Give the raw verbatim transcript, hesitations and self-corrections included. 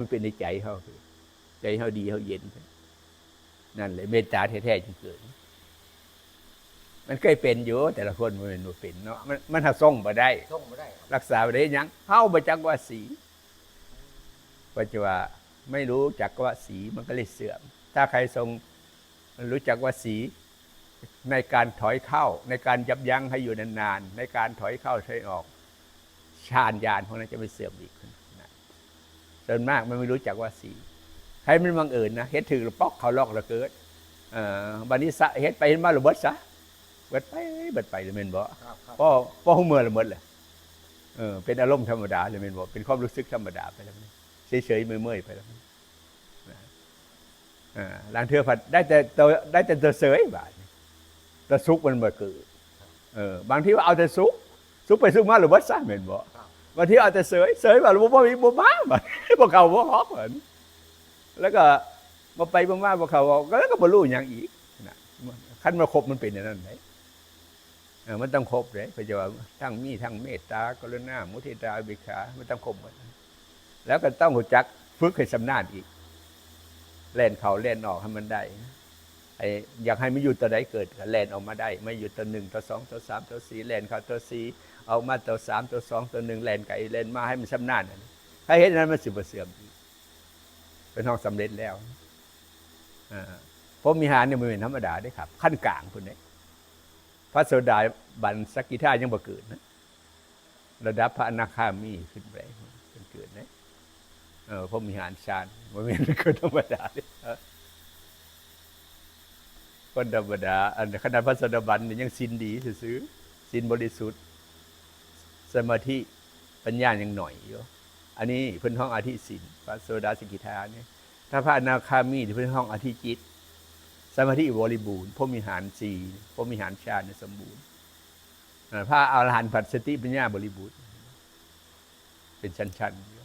มันเป็นในใจเฮา ใจเฮาดีเฮาเย็น นั่นแหละเมตตาแท้ๆจึงเกิด มันเคยเป็นอยู่ แต่ละคนมันเป็นบ่เป็นเนาะ มันมันหาทรงบ่ได้ ส่งบ่ได้ครับ รักษาบ่ได้หยัง เฮาบ่จักว่าสี ปัจจุบันไม่รู้จักว่าสีมันก็เลยเสื่อม ถ้าใครทรงรู้จักว่าสี ในการถอยเข้า ในการยับยั้งให้อยู่นานๆ ในการถอยเข้าถอยออก ฌานญาณพวกนั้นจะไม่เสื่อมอีกนะ ส่วนมากมันไม่รู้จักว่าสี ให้มันบังเอิญนะ เฮ็ดถือป๊อกเขาล็อกแล้วเกิด เอ่อบัดนี้สะเฮ็ดไปเฮ็ดมาแล้วเบิดซะ เบิดไปเบิดไปเลยแม่นบ่ ครับครับ พอพอฮู้เมื่อแล้วเบิดเลย เออเป็นอารมณ์ธรรมดาเลยแม่นบ่ เป็นความรู้สึกธรรมดาไปแล้ว เฉยๆเมื่อยๆไปแล้วนะ อ่าลางเทื่อผัดได้แต่ตัวได้แต่ตัวเสยบาดนี้แต่สุขมันบ่เกิด เออบางทีว่าเอาแต่สุข สุขไปสุขมาหรือว่าซ่าแม่นบ่ ครับ บางทีเอาแต่เสย เสยว่าบ่บ่มีบ่มาบาด บ่เข้าบ่ออกบาด แล้วก็บ่ไปบ่มาบ่เข้าบ่ออกแล้วก็บ่รู้หยังอีกนะ คันมาครบมันเป็นอย่างนั้นได๋ เออมันต้องครบเลย พระเจ้าว่าทั้งมีทั้งเมตตากรุณามุทิตาอุเบกขา มันต้องครบหมด แล้วก็ต้องรู้จักฝึกให้ชำนาญอีก แล่นเข้าแล่นออกให้มันได้ ไอ้อยากให้มันอยู่ตัวใดเกิดก็แล่นออกมาได้ มาอยู่ตัวหนึ่งตัวสองตัวสามตัวสี่ แล่นเข้าตัวสี่ ออกมาตัวสามตัวสองตัวหนึ่ง แล่นไกลแล่นมาให้มันชำนาญนั่น ถ้าเฮ็ดนั้นมันสิบ่เสื่อมอีก เป็นห้องสำเร็จแล้ว อ่าพรหมวิหารนี่มันเป็นธรรมดาเด้ครับ ขั้นกลางพุ้นเด้ พระโสดาบันสกิทายังบ่เกิดนะ ระดับพระอนาคามีขึ้นไปเป็นเกิดนะ เออพรหมวิหารฌานมันเป็นคนธรรมดาเด้ คนธรรมดา อันขนาดพระโสดาบันนี่ยังศีลดีซื่อๆศีลบริสุทธิ์ สมาธิปัญญายังหน่อยอยู่ อันนี้เพิ่นห้องอธิศีล พระโสดาสกิทานี่ ถ้าพระอนาคามีนี่เพิ่นห้องอธิจิต สมาธิบริบูรณ์พรหมวิหารสี่พรหมวิหารฌานนี่สมบูรณ์ อ่าพระอรหันต์ผัดสติปัญญาบริบูรณ์ เป็นชั้นๆ